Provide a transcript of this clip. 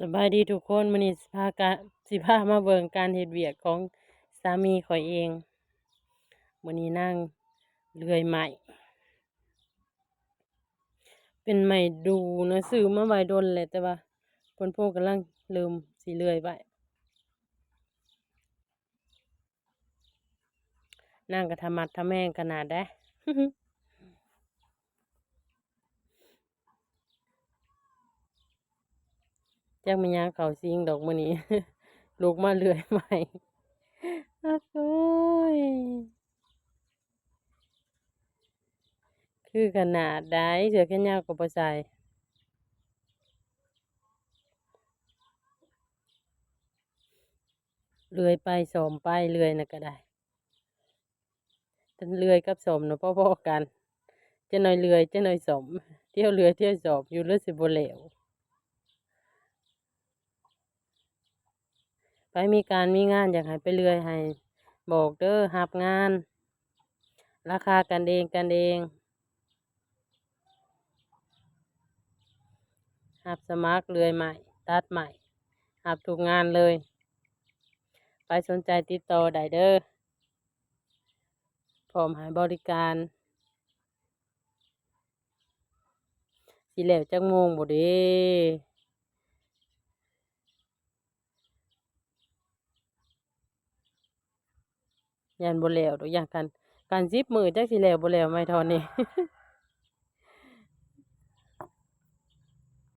ສະບາຍດີທຸກຄົນ, ມື້ນີ້ຊິພາກະ ຊິພາມາເບິ່ງການເຮັດວຽກຂອງສາມີຂ້ອຍເອງ. ມື້ນີ້ນາງເລື່ອຍໄມ້ ເປັນໄມ້ດູ່ນະ, ຊື້ມາໄວ້ດົນແລ້ວ ແຕ່ວ່າເພິ່ນໂພກຳລັງເລີ່ມຊິເລື່ອຍໄວ້. ນາງກໍທະໝັດທະແມງຂະໜາດໃດ. ຈັກແມ່ນຫຍັງເຂົ້າສິງດອກມື້ນີ້ ລຸກມາເລື່ອຍໄມ້. ໂອ້ຍ ຄືຂະໜາດໃດ, ເສື້ອແຂນຍາວກໍບໍ່ໃສ່. ເລື່ອຍໄປສ້ອມໄປ ເລື່ອຍນະກໍໄດ້. ເລື່ອຍກັບສ້ອມນະພໍໆກັນ, ຈັກໜ້ອຍເລື່ອຍ ຈັກໜ້ອຍສ້ອມ, ທ່ຽວເລື່ອຍທ່ຽວສ້ອມຢູ່ ຫຼືຊິບໍ່ແລ້ວ. ໃຜມີການມີງານຢາກໃຫ້ໄປເລື່ອຍໃຫ້ບອກເດີ, ຮັບງານ ລາຄາກັນເອງ ກັນເອງ. ຮັບສະໝັກເລື່ອຍໄມ້ ຕັດໄມ້ ຮັບທຸກງານເລີຍ. ໃຜສົນໃຈຕິດຕໍ່ໄດ້ເດີ, ພ້ອມໃຫ້ບໍລິການ. ຊິແລ້ວຈັກໂມງບໍ່ເດ? ຢ້ານບໍ່ແລ້ວດອກ, ຢ້ານຄັນ ຄັນສິບມື້ ຈັກຊິແລ້ວບໍ່ແລ້ວ ໄມ້ທ່ອນນີ້.